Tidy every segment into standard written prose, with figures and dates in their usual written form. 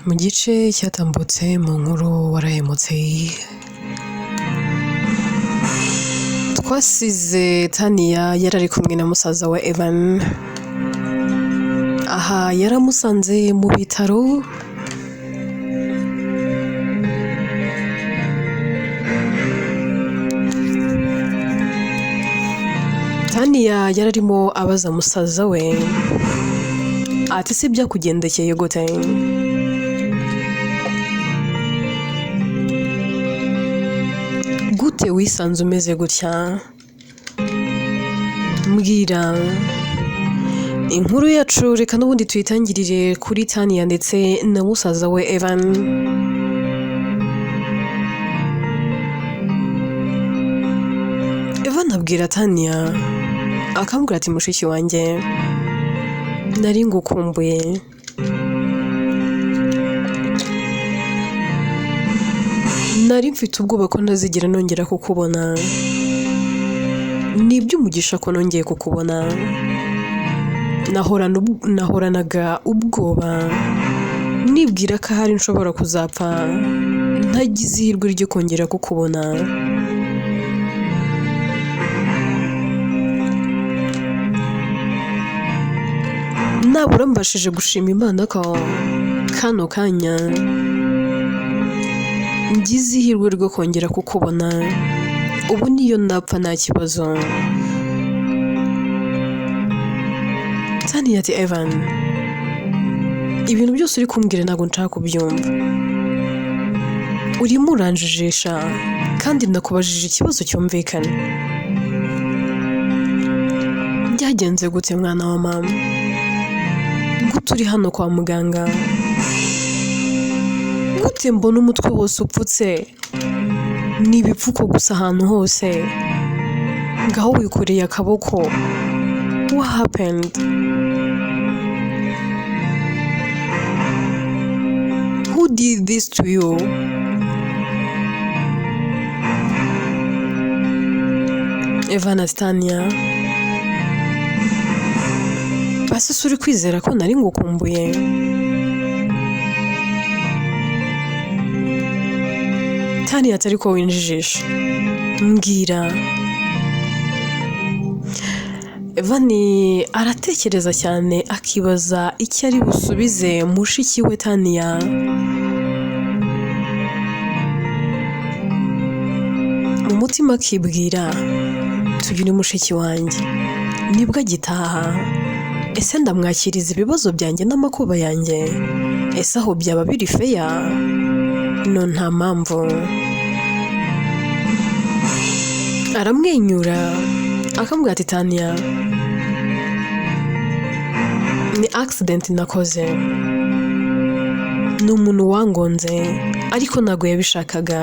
Mu gice cyatambutse mu nkuru warahemutse, twasize Tania yari ari kumwe na musaza wa Evan. Aha yaramusanze mu bitaro, Tania yari arimo abaza musaza we ati se byakugendekeye gute? Gute wisanze umeze gutya? Mbwira. Inkuru yacu reka n'ubundi tuyitangirire kuri Tania ndetse na musaza we Evan. Evan abwira Tania akambwira ati mushiki wanjye nari ngukumbuye. Nari mfite ubwoba ko ntazigera nongera kukubona. Ni iby'umugisha ko nongeye kukubona. Nahoranaga ubwoba nibwira ko ahari nshobora kuzapfa ntagize ihirwe ryo kongera kukubona. Nabura mbashije gushima Imana ko kano kanya ngize ihirwe ryo kongera kukubona. Ubu niyo napfa nta kibazo. Tania ati Evan, ibintu byose uri kumbwira ntabwo nshaka kubyumva. Urimo uranjijisha kandi nakubajije ikibazo cyumvikana. Byagenze gute mwana wa mama? Gute uri hano kwa muganga? Gute mbona umutwe wose upfutse? Ni ibipfuko gusa ahantu hose. Ngaho wikoreye akaboko. What happened? Who did this to you? Evan ati Tania. Basi se uri kwizera ko nari ngukumbuye? Tania ati ariko winjijisha. Mbwira. Evan aratekereza cyane akibaza icyo ari busubize mushiki we Tania. Mu mutima akibwira tuyu ni mushiki wanjye nibwo agitaha, ese ndamwakiriza ibibazo byanjye n'amakuba yanjye? Ese aho byaba biri feya? No nta mpamvu. Aramwenyura akamubwira ati Tania, ni accident nakoze, ni umuntu wangonze ariko ntabwo yabishakaga.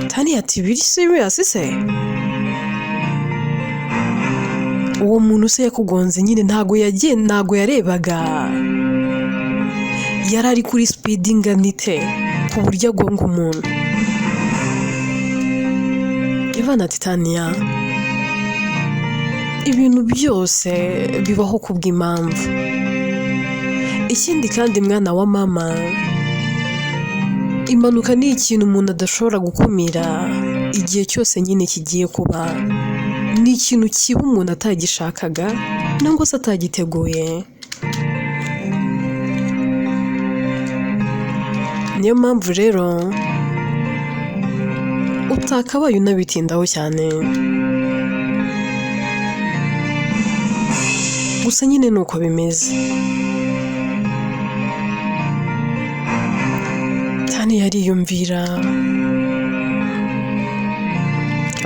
Tania ati biri serious se? Uwo muntu se yakugonze nyine ntago yagiye, ntago yarebaga, yari ari kuri speed ingana ite ku buryo agonga umuntu? Evan ati Tania, ibintu byose bibaho kubw'impamvu. Ikindi kandi mwana wa mama, impanuka ni ikintu umuntu adashobora gukumira igihe cyose nyine kigiye kuba. Ni ikintu kiba umuntu atagishakaga nangwa se atagiteguye. Niyo mpamvu rero utakabaye unabitindaho cyane. Gusa nyine ni uko bimeze. Tania yariyumvira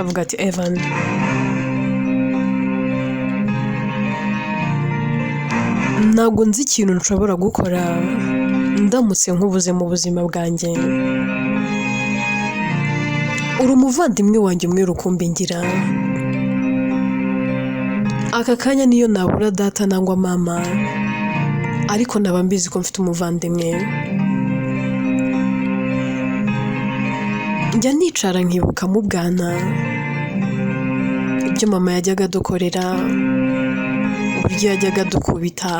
avuga ati Evan, ntabwo nzi ikintu nshobora gukora ndamutse nkubuze mu buzima bwanjye. Uri umuvandimwe wanjye umwe rukumbi ngira. Aka kanya niyo nabura data nangwa mama, ariko naba mbizi ko mfite umuvandimwe. Njya nicara nkibuka mu bwana ibyo mama yajyaga adukorera, uburyo yajyaga adukubita,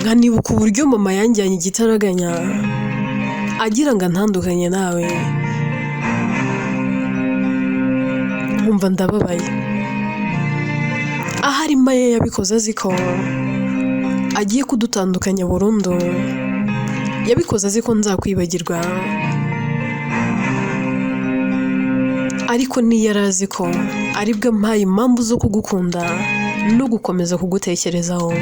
Nkanibuka uburyo mama yanjyanye igitaraganya agira ngo antandukanye nawe, nkumva ndababaye. Ahari Maya yabikoze azi ko agiye kudutandukanya burundu, yabikoze azi ko nzakwibagirwa, ariko ntiyari azi ko aribwo ampaye impamvu zo kugukunda no gukomeza kugutekerezaho.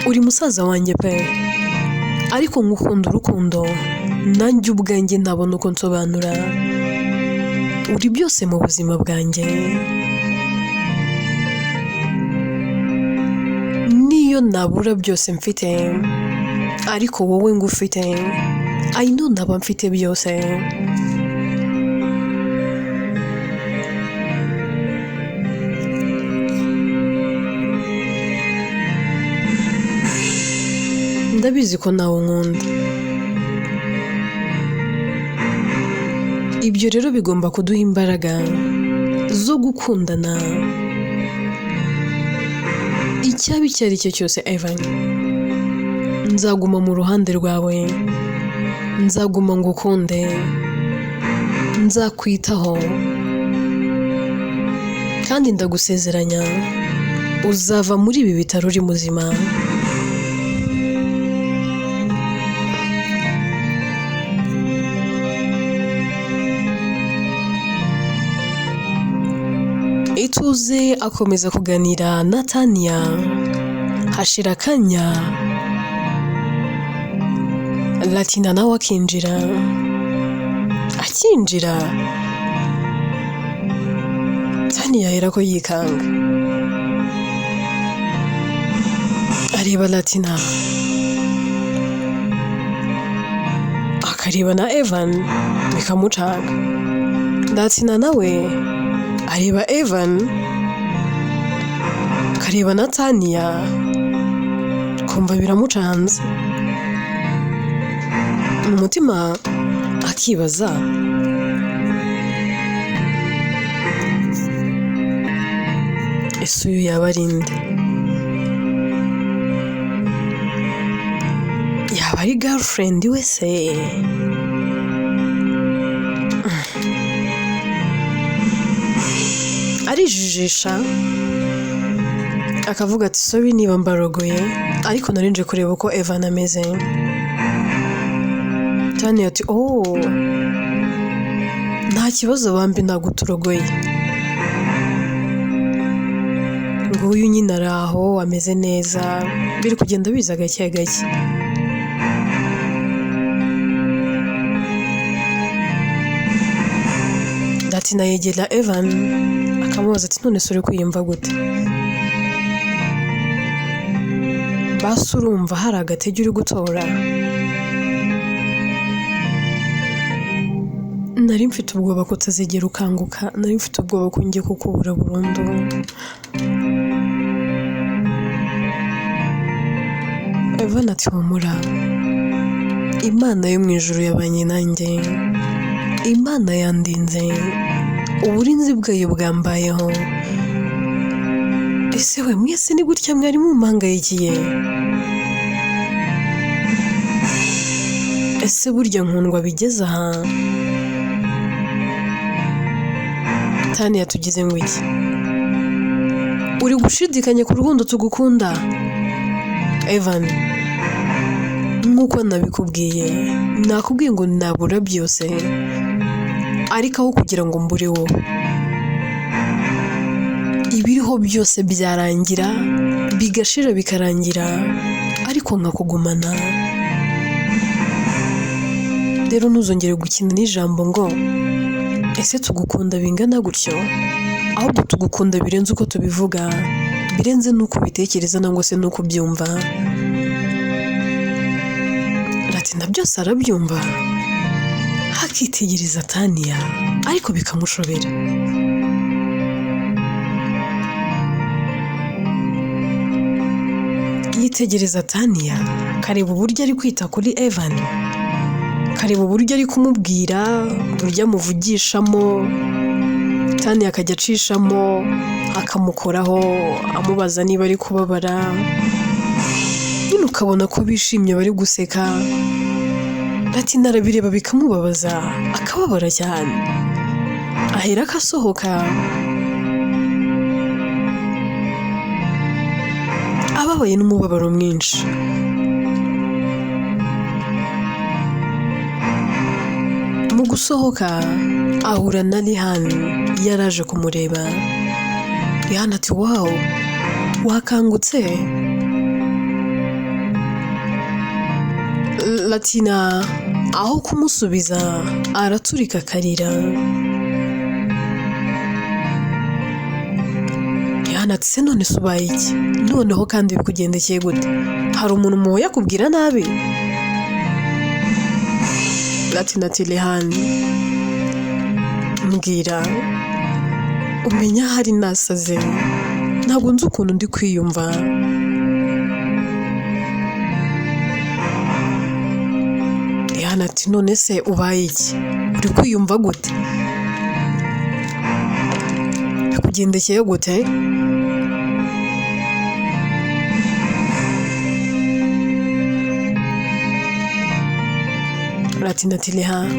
Uri musaza wanjye pe, ariko ngukunda urukundo nanjye ubwanjye ntabona uko nsobanura. Uri byose mu buzima bwanjye, niyo nabura byose mfite ariko wowe ngufite, I know naba mfite byose. Ndabizi ko nawe unkunda, ibyo rero bigomba kuduha imbaraga zo gukundana icyaba icyo ari cyo cyose. Evan, nzaguma mu ruhande rwawe, nzaguma ngukunde, nzakwitaho, kandi ndagusezeranya uzava muri ibi bitaro uri muzima. Ituze akomeza kuganira na Tania, hashira akanya Latina nawe akinjira. Akinjira Tania ahera ko yikanga, areba Latina akareba na Evan bikamucanga. Latina nawe areba Evan akareba na Tania kumva biramucanze mu mutima, akibaza ese uyu yaba ari nde? Yaba ari girlfriend we se? Arijijisha akavuga ati sorry niba mbarogoye, ariko narinje kureba uko Evan ameze. Tania ati oh, nta kibazo bambi, ntabwo turogoye, nguyu nyine ari aho ameze neza, biri kugenda biza gake gake. Latina yegera Evan akamubaza ati none se uri kwiyumva gute? Basi urumva hari agatege uri gutora? Nari mfite ubwoba ko utazigera ukanguka, nari mfite ubwoba ko ngiye kukubura burundu. Evan ati humura, Imana yo mu ijuru yabanye nanjye, Imana yandinze, uburinzi bwayo bwambayeho. Ese we mwese ni gutya mwari mumpangayikiye? Ese burya nkundwa bigeze aha? Tania tugize ngo iki? Uri gushidikanya ku rukundo tugukunda? Evan, nk'uko nabikubwiye, nakubwiye ngo nabura byose, ariko aho kugira ngo mbure wowe, ibiriho byose byarangira bigashira bikarangira, ariko nkakugumana. Rero ntuzongere gukina n'ijambo ngo ese tugukunda bingana gutyo, ahubwo tugukunda birenze uko tubivuga, birenze n'uko ubitekereza nangwa se n'uko ubyumva. Latina byose arabyumva, akitegereza Tania ariko bikamushobera. Yitegereza Tania akareba uburyo ari kwita kuri Evan, akareba uburyo ari kumubwira, uburyo amuvugishamo, Tani akajya acishamo akamukoraho amubaza niba ari kubabara, nyine ukabona ko bishimye bari guseka. Latina arabireba bikamubabaza akababara cyane, ahera akasohoka ababaye n'umubabaro mwinshi. Mu gusohoka ahura na Rihan yaraje kumureba. Rihan ati wow, wakangutse? Latina aho kumusubiza araturika akarira. Rihan ati se none se ubaye iki? Noneho kandi bikugendekeye gute? Hari umuntu muhuye akubwira nabi? Latina ati Rihan, mbwira, umenya ahari nasaze, ntabwo nzi ukuntu ndi kwiyumva. Rihan ati none se ubaye iki? Uri kwiyumva gute? Bikugendekeye gute? Latina ati Rihan,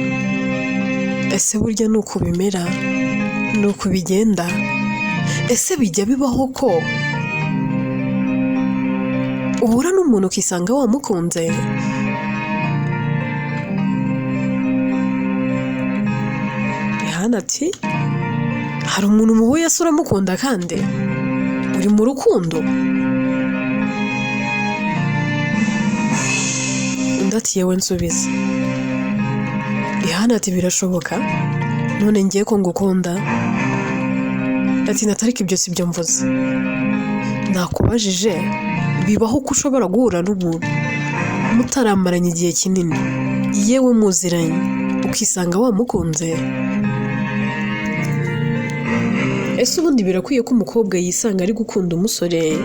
ese burya ni uku bimera? Ni uku bigenda? Ese bijya bibaho ko uhura n'umuntu ukisanga wamukunze? Rihan ati hari umuntu muhuye se uramukunda kandi uri mu rukundo? Undi ati yewe nsubiza. Rihan ati birashoboka, none ngiye ko ngukunda. Latina ati ariko ibyo si byo mvuze, nakubajije bibaho ko ushobora guhura n'umuntu mutaramaranye igihe kinini, yewe muziranye, ukisanga wamukunze? Ese ubundi birakwiye ko umukobwa yisanga ari gukunda umusore?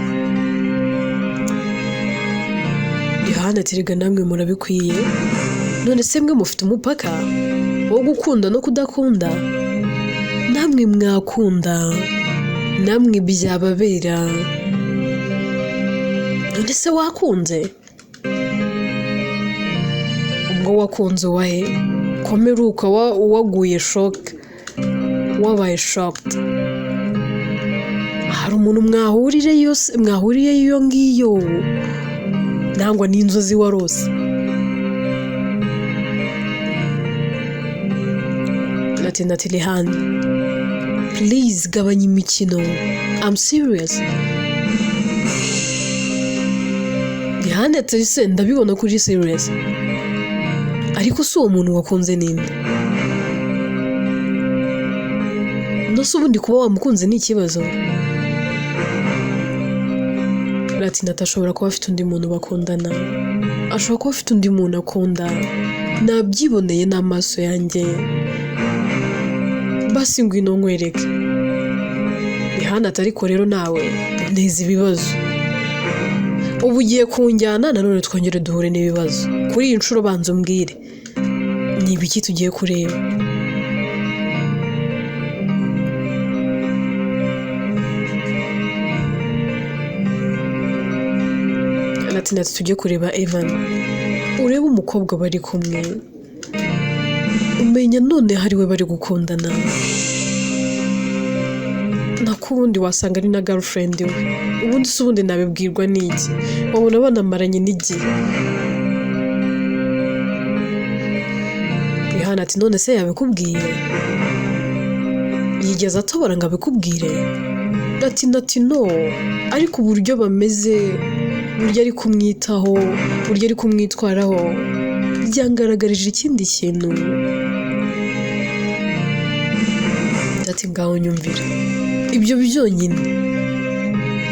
Rihan ati erega namwe murabikwiye, none se mwe mufite umupaka wo gukunda no kudakunda? Namwe mwakunda, namwe byababera. None se wakunze? Ubwo wakunze uwahe? Komeruka waguye shock, wabaye shocked. Hari umuntu mwahuriye iyo ngiyo, nangwa n'inzozi warose? Latina ati Rihan, please gabanya imikino, I'm serious. Rihan ati se ndabibona kuri serious, ariko si uwo muntu wakunze ninde? No se ubundi kuba wamukunze ni ikibazo? Latina ati ashobora kuba afite undi muntu bakundana, ashobora kuba afite undi muntu akunda, nabyiboneye n'amaso yanjye, basi ngwino nkwereke. Rihan ati ariko rero nawe nteza ibibazo, ubu ugiye kunjyana nanone twongere duhure n'ibibazo. Kuri iyi nshuro banza umbwire ni ibiki tugiye kureba. Latina ati tujye kureba Evan, urebe umukobwa bari kumwe, umenya none hari we bari gukundana, nako ubundi wasanga ari na girlfriend we. Ubundi se ubundi nabibwirwa n'iki? Wabona banamaranye n'igihe. Rihan ati none se yabikubwiye? Yigeze atobora ngo abikubwire? Latina ati no, ariko uburyo bameze, uburyo ari kumwitaho, uburyo ari kumwitwaraho, byangaragarije ikindi kintu. Ati ngaho nyumvira ibyo byonyine.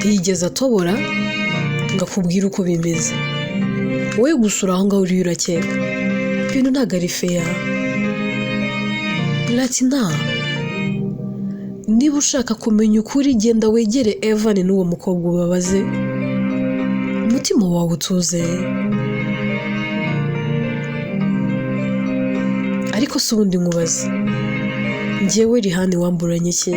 Ntiyigeze atobora ngo akubwire uko bimeze, wowe gusura aho ngaho uriyo urakeka ibintu ntabwo ari feya. Latina, niba ushaka kumenya ukuri genda wegere Evan n'uwo mukobwa ubabaze, umutima wawe utuze. Ariko si ubundi nkubaze, Njyewe Rihani wamburanye iki?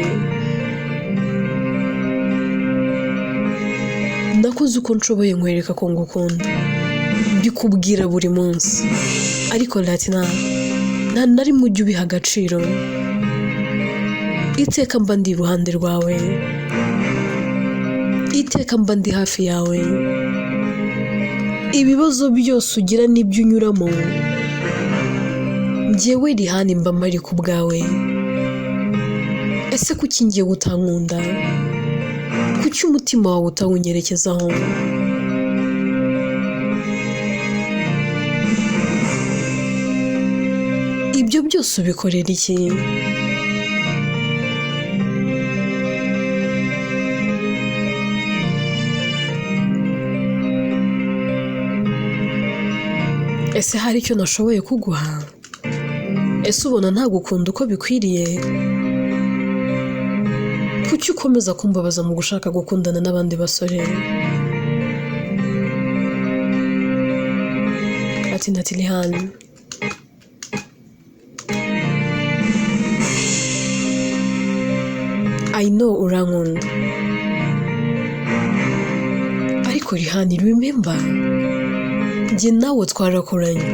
Nakoze uko nshoboye nkwereka ko ngukunda, mbikubwira buri munsi, ariko Latina nta na rimwe ujya ubiha agaciro. Iteka mba ndi iruhande rwawe, iteka mba ndi hafi yawe. Ibibazo byose ugira n'ibyo unyuramo, njyewe Rihani mba mpari ku bwawe. Ese kuki ngiye utankunda? Kuki umutima wawe utawunyerekezaho? Ibyo byose ubikorera iki? Ese hari icyo nashoboye kuguha? Ese ubona ntagukunda uko bikwiriye? Kuki ukomeza kumbabaza mu gushaka gukundana n'abandi basore? Ati ndati Rihani, I know urankunda, ariko Rihani remember, njye nawe twarakoranye,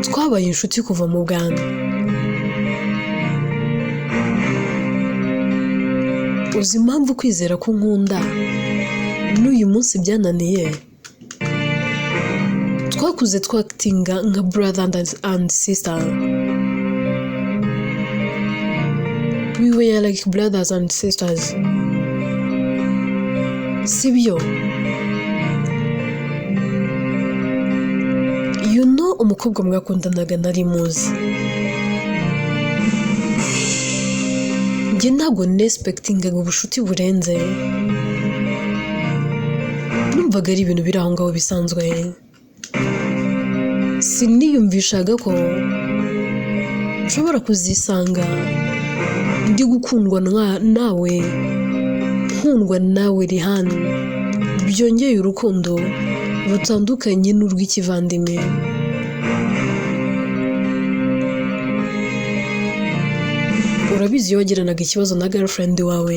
twabaye inshuti kuva mu bwana. Uzi impamvu kwizera ko nkunda n'uyu munsi byananiye? Twakuze twakitinga nka brother and sister. We were like brothers and sisters. Sibyo? You know umukobwa mwakundanaga nari muzi. Njye ntabwo nesipekitingaga ubushuti burenze, numvaga ari ibintu biri aho ngaho bisanzwe. Siniyumvishaga ko nshobora kuzisanga ndi gukundwa nawe, nkundwa nawe Rihani, byongeye urukundo rutandukanye n'urw'ikivandimwe. Urabizi iyo wagiranaga ikibazo na girlfriend wawe,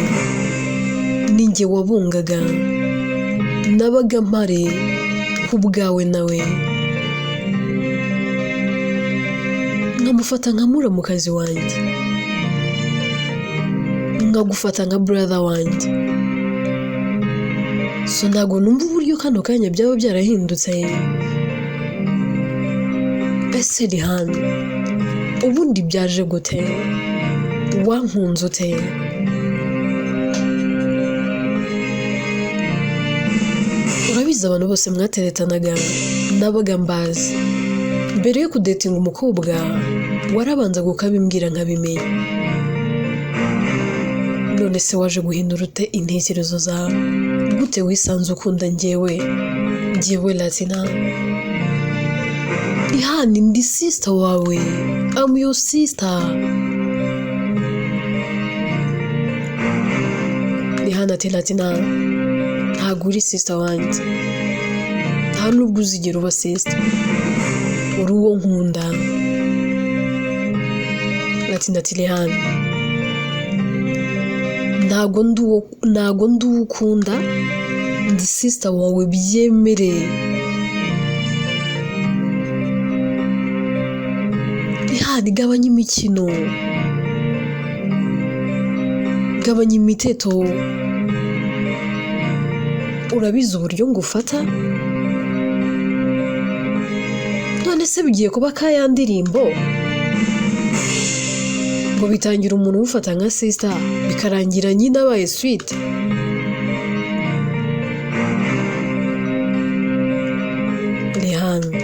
ninjye wabungaga, nabaga mpari ku bwawe nawe, nkamufata nka muramukazi wanjye, nkagufata nka brother wanjye. So ntabwo numva uburyo kano kanya byaba byarahindutse. Ese Rihani, ubundi byaje gute? Wankunze ute? Urabizi abantu bose mwateretanaga nabaga mbazi. Mbere yo kudetinga umukobwa warabanzaga ukabimbwira nkabimenya. None se waje guhindura ute intekerezo zawe? Gute wisanze ukunda njyewe? Njyewe Latina. Rihani, ndi sister wawe. I'm your sister. Rihani ati Latina, ntabwo uri sister wanjye, nta nubwo uzigera uba sister, uri uwo nkunda. Latina ati Rihani, ntabwo ndi uwo ukunda, ndi sister wawe byemereye. Rihani, gabanya imikino, gabanya imiteto. Urabizi uburyo ngufata? None se bigiye kuba ka ya ndirimbo ngo bitangira umuntu umufata nka sister, bikarangira nyine abaye sweet? Rihani,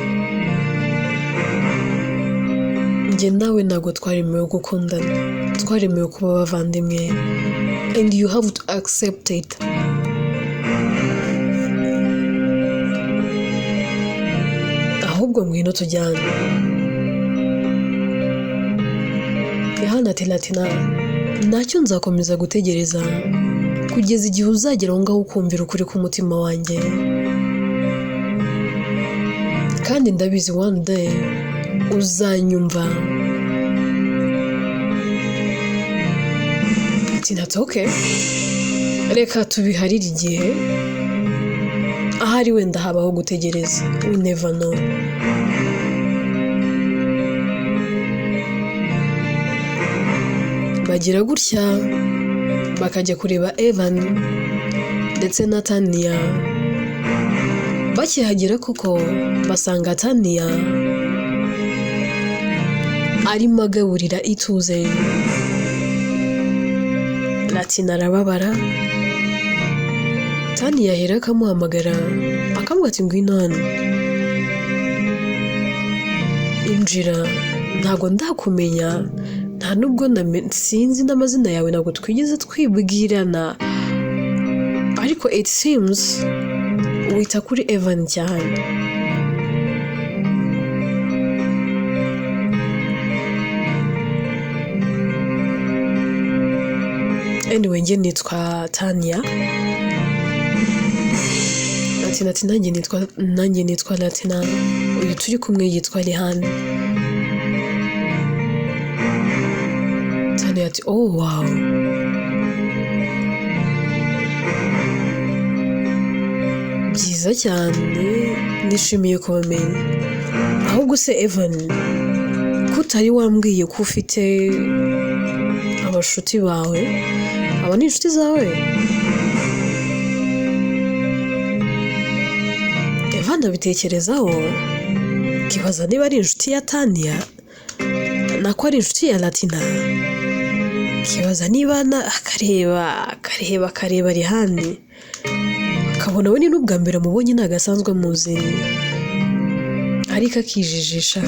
njye nawe ntabwo twaremewe gukundana, twaremewe kuba abavandimwe, and you have to accept it. Ahubwo ngwino tujyane. Rihani ati Latina, ntacyo nzakomeza gutegereza kugeza igihe uzagera aho ngaho ukumvira ukuri k'umutima wanjye. Kandi ndabizi one day uzanyumva. Latina ati okay, reka tubiharire igihe, ahari wenda habaho gutegereza, we never know. Bagira gutya bakajya kureba Evan ndetse na Tania. Bakihagera koko basanga Tania arimo agaburira Ituze. Latina arababara. Tania ahera akamuhamagara akamubwira ati ngwino hano, injira, ntabwo ndakumenya, nta nubwo sinzi n'amazina yawe, ntabwo twigeze twibwirana, ariko it seems wita kuri Evan cyane. Anyway, njye nitwa Tania. Latina ati nanjye nitwa Latina, uyu turi kumwe yitwa Rihan. Tania ati oh wow, byiza cyane, nishimiye kubamenya. Ahubwo se Evan, ko utari wambwiye ko ufite abashuti bawe, aba ni inshuti zawe? Evan abitekerezaho, akibaza niba ari inshuti ya Tania, nako ari inshuti ya Latina, akibaza niba akareba akareba Rihani, akabona we ni n'ubwa mbere amubonye, ntabwo asanzwe amuzi, ariko akijijisha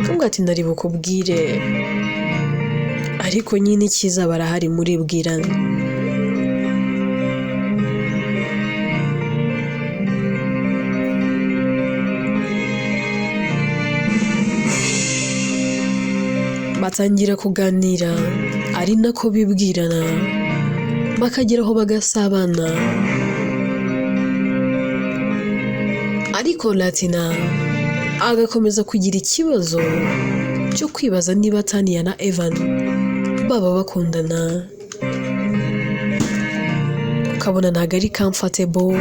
akamubwira ati ndari bukubwire, ariko nyine icyiza barahari muribwirana. Batangira kuganira ari nako bibwirana, bakageraho bagasabana. Ariko Latina agakomeza kugira ikibazo cyo kwibaza niba Tania na Evan baba bakundana, ukabona ntabwo ari comfortable,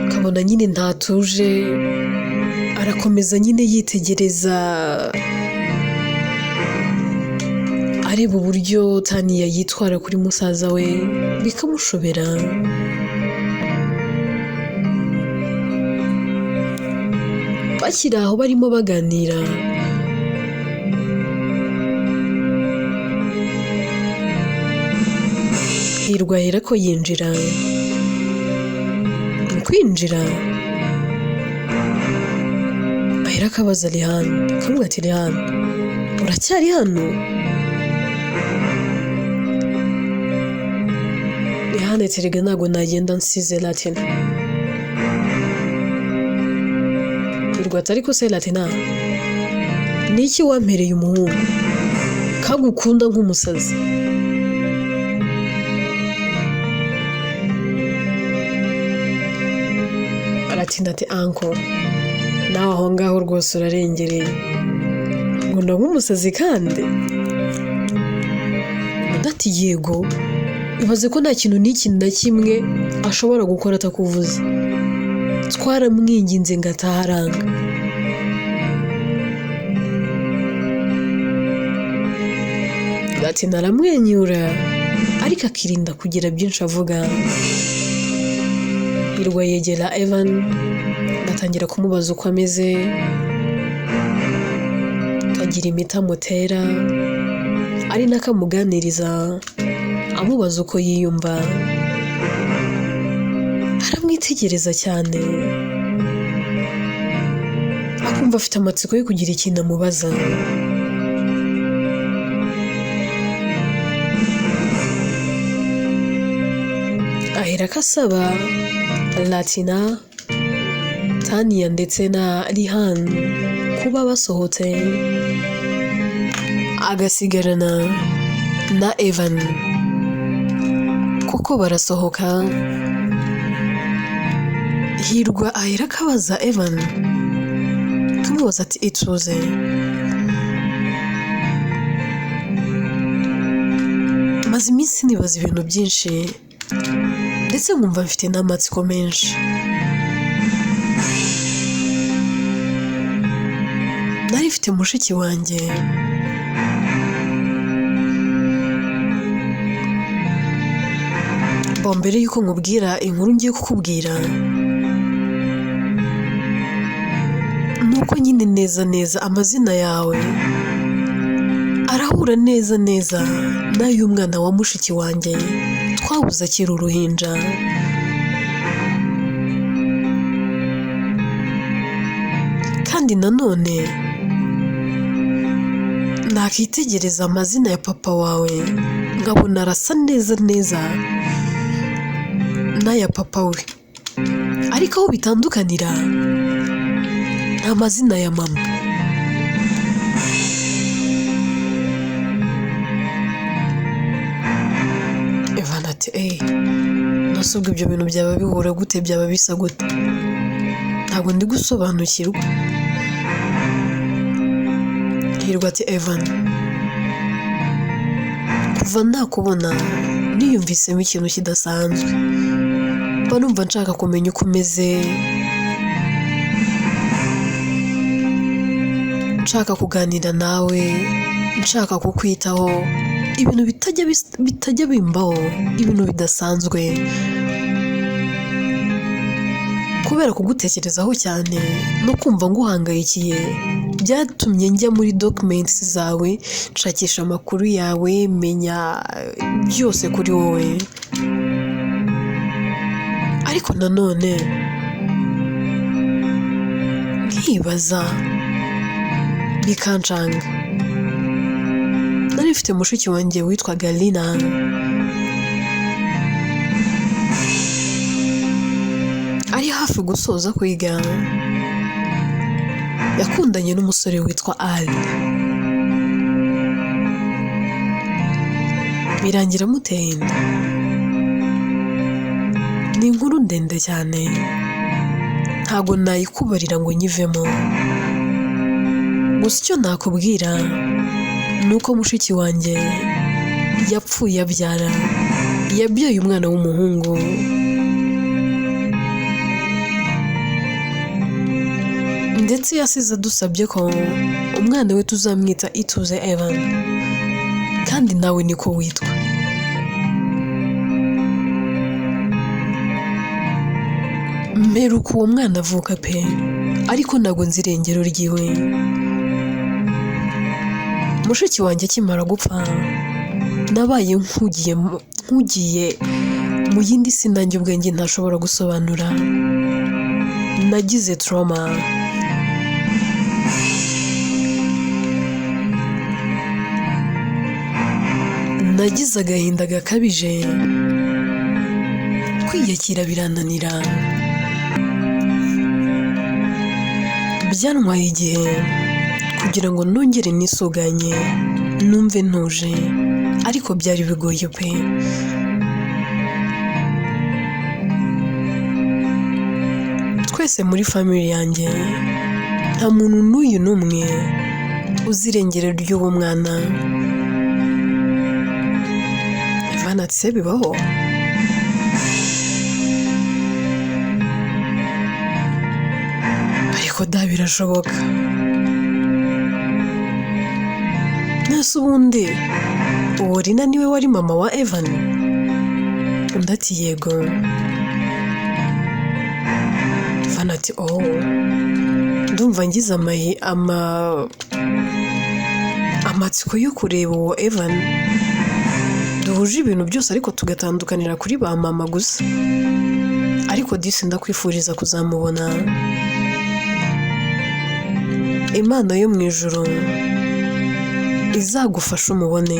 ukabona nyine ntatuje, arakomeza nyine yitegereza areba uburyo Tania yitwara kuri musaza we, bikamushobera. Bakiri aho barimo baganira, Hirwa ahera ko yinjira. Mu kwinjira ahera akabaza Rihan, akamubwira ati Rihan, uracyari hano? Rihan ati erega ntabwo nagenda nsize Latina. Hirwa ati ariko se Latina, ni iki wampereye umuhungu kagukunda nk'umusazi? Latina ati anko, nawe aho ngaho rwose urarengereye, nkunda nk'umusazi kandi. Undi ati yego, ibaze ko nta kintu n'iki na kimwe ashobora gukora atakuvuze, twaramwinginze ngo atahe aranga. Latina aramwenyura ariko akirinda kugira byinshi avuga. Hirwa yegera Evan atangira kumubaza uko ameze, akagira imiti amutera, ari nako amuganiriza amubaza uko yiyumva. Aramwitegereza cyane, akumva afite amatsiko yo kugira ikintu amubaza. Ahera ko asaba Latina, Tania ndetse na Rihan kuba basohotse, agasigarana na Evan kuko barasohoka. Hirwa ahera akabaza Evan, akamubaza ati Ituze, Maze iminsi nibaza ibintu byinshi, ndetse nkumva mfite n'amatsiko menshi. Nari mfite mushiki wanjye bo, mbere y'uko nkubwira inkuru ngiye kukubwira, nuko nyine neza neza amazina yawe arahura neza neza n'ay'umwana wa mushiki wanjye twabuze akiri uruhinja. Kandi nanone nakitegereza amazina ya papa wawe nkabona arasa neza neza n'aya papa we, ariko aho bitandukanira ni amazina ya mama. Evan ati nase ubwo ibyo bintu byaba bihura gute, byaba bisa gute? Ntabwo ndi gusobanukirwa. Hirwa ati Evan, kuva nakubona niyumvisemo ikintu kidasanzwe, mba numva nshaka kumenya uko umeze, nshaka kuganira nawe, nshaka kukwitaho, ibintu bitajya bimbaho, ibintu bidasanzwe. Kubera kugutekerezaho cyane no kumva nguhangayikiye, byatumye njya muri documents zawe, nshakisha amakuru yawe, menya byose kuri wowe. Ariko nanone nkibaza bikancanga. Nari mfite mushiki wanjye witwaga Lina. Ari hafi gusoza kwiga, yakundanye n'umusore witwa Ali. Birangira amuteye inda. Ni inkuru ndende cyane, ntabwo nayikubarira ngo nyivemo. Gusa icyo nakubwira ni uko mushiki wanjye yapfuye abyara, yabyaye umwana w'umuhungu. Ndetse yasize adusabye ko umwana we tuzamwita Ituze Evan, kandi nawe niko witwa. Mperuka uwo mwana avuka pe, ariko ntabwo nzi irengero ryiwe. Mushiki wanjye akimara gupfa, nabaye nkugiye mu yindi si nanjye ubwenge ntashobora gusobanura. Nagize trauma. Nagize agahinda gakabije, kwiyakira birananira. Byantwaye igihe kugira ngo nongere nisuganye, numve ntuje, ariko byari bigoye pe. Twese muri family yanjye nta muntu n'uyu n'umwe uzi irengero ry'uwo mwana. Evan ati se bibaho? Ariko da birashoboka. Nase ubundi uwo Lina niwe wari mama wa Evan? Undi ati yego. Evan ati oh, ndumva ngize amatsiko yo kureba uwo Evan. Duhuje ibintu byose ariko tugatandukanira kuri ba mama gusa. Ariko disi ndakwifuriza kuzamubona. Imana yo mu ijuru izagufasha umubone.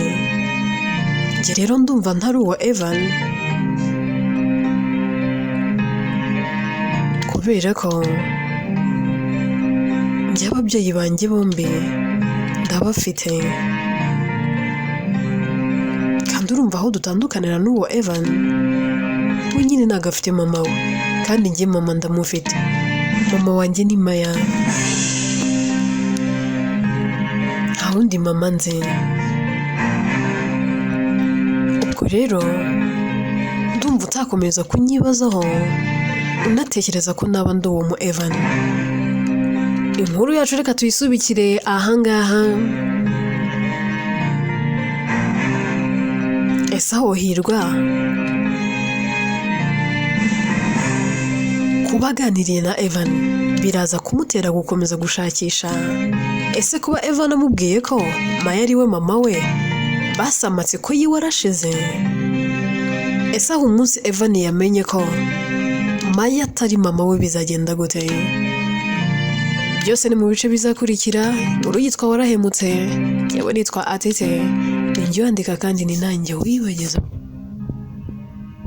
Njye rero ndumva ntari uwa Evan, kubera ko njye ababyeyi banjye bombi ndabafite, kandi urumva aho dutandukanira n'uwo Evan, we nyine ntabwo afite mama we, kandi njye mama ndamufite. Mama wanjye ni Maya, nta wundi mama nzi. Rero ndumva utakomeza kunyibazaho unatekereza ko naba ndi uwo mu Evan. Inkuru yacu reka tuyisubikire ahangaha. Ese aho Hirwa kuba aganiriye na Evan biraza kumutera gukomeza gushakisha? Ese kuba Evan amubwiye ko Maya ari we mama we, basi amatsiko yiwe arashize? Ese aho umunsi Evan yamenye ko Maya atari mama we bizagenda gute? Byose ni mu bice bizakurikira. Inkuru yitwa Warahemutse, yewe nitwa Atete, ni njye uyandika kandi ni nanjye wibageza.